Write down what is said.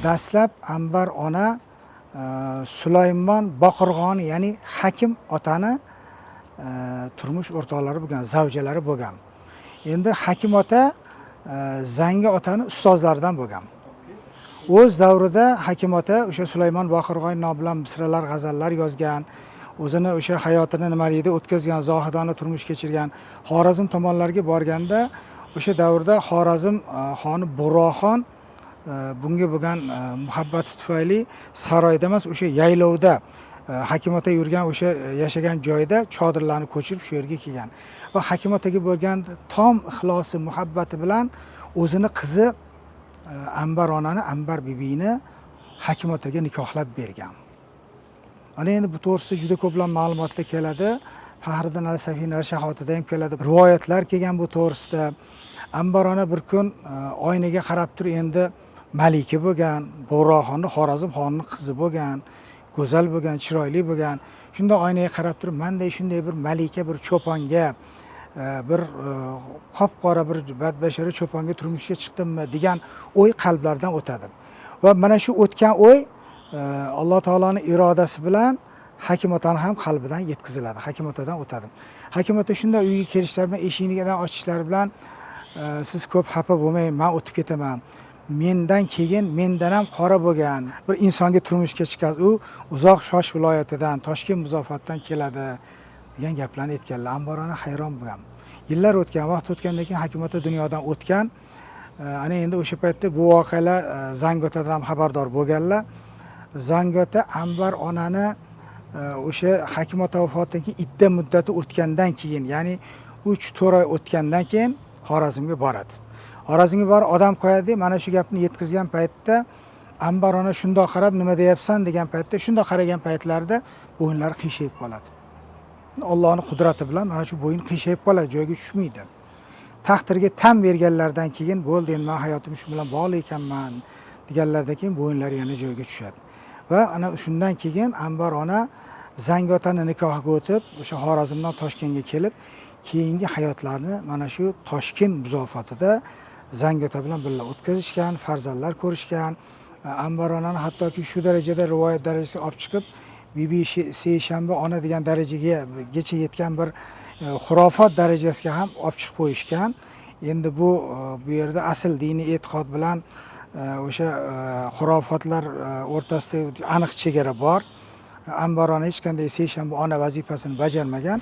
Dastlab Anbar ona Sulaymon Boqirg'oni, ya'ni Hakim otani turmush o'rtoqlari bo'lgan, zavjalari bo'lgan. Endi Hakim ota Zangi otani ustozlaridan bo'lgan. O'z davrida Hakim ota o'sha Sulaymon Boqirg'oy nomi bilan misralar, g'azallar yozgan, o'zini o'sha hayotini nimalikda o'tkazgan, zohidona turmush kechirgan. Xorazm tomonlariga borganda, o'sha davrda Xorazm xoni Buroxon bunga bo'lgan muhabbati tufayli saroyda emas, o'sha yaylovda, Hakim ota yurgan o'sha yashagan joyda chodirlarni ko'chirib, shu yerga kelgan va Hakim otaga bo'lgan tom ixlosi, muhabbati bilan o'zini qizi Anbar onani, Anbar bibini Hakim otaga nikohlab bergan. Ana endi bu to'g'risida juda ko'plab ma'lumotlar keladi. Faxriddin al Safina Shahotida ham keladi, rivoyatlar kelgan bu to'g'risida. Anbar ona bir kun oynaga qarab turib, endi malika bo'lgan, Bo'roxonni, Xorazm xonining qizi bo'lgan, go'zal bo'lgan, chiroyli bo'lgan. Shunda oynaga qarab turib, manday shunday bir malika bir cho'ponga, bir qop qora bir badbashara cho'ponga turmushga chiqdimmi, degan o'y qalblaridan o'tadi. Va mana shu o'tgan o'y Alloh taoloni irodasi bilan Hakim otani ham qalbidan yetkaziladi, Hakim otadan o'tadi. Hakim ota shunday uyga kelishlari bilan, eshigini ochishlari bilan, "Siz ko'p xafa bo'lmang, man o'tib ketaman, mendan keyin mendan ham qora bo'lgan bir insonga turmushga chiqasiz, u uzoq Shosh viloyatidan, Toshkent muzofotdan keladi", degan gaplarni aytganlar. Anbar ona hayron bo'lgan. Yillar o'tgan, vaqt o'tgandan keyin Hakim ota dunyodan o'tgan. Ana endi o'sha paytda bu voqealar Zangi otadan ham xabardor bo'lganlar. Zangi ota Anbar onani o'sha Hakim ota vafotidan keyin idda muddati o'tgandan keyin, ya'ni 3-4 oy o'tgandan keyin Xorazmga boradi. Xorazmga borib, odam qo'yadi. Mana shu gapni yetkazgan paytda Anbar ona shundoq qarab, "Nima deyapsan?" degan paytda, shundoq qaragan paytlarida bo'yinlari qiyshayib qoladi. Ollohni qudrati bilan mana shu bo'yin qiyshayib qoladi, joyiga tushmaydi. Taqdirga tan berganlaridan keyin, "Bo'ldi, endi man hayotim shu bilan bog'liq ekanman", deganlaridan keyin bo'yinlari yana joyiga tushadi. Va ana shundan keyin Anbar ona Zangi otani nikohiga o'tib, o'sha Xorazmdan Toshkentga kelib, keyingi hayotlarini mana shu Toshkent muzofotida Zangi ota bilan birga o'tkazishgan, farzandlar ko'rishgan. Anbar onani hattoki shu darajada, rivoyat darajasiga olib chiqib, Bibi Seshanba ona degan darajagacha yetgan bir xurofot darajasiga ham olib chiqib qo'yishgan. Endi bu yerda asl diniy e'tiqod bilan o'sha xurofotlar o'rtasida aniq chegara bor. Anbar ona hech qanday seshanba ona vazifasini bajarmagan.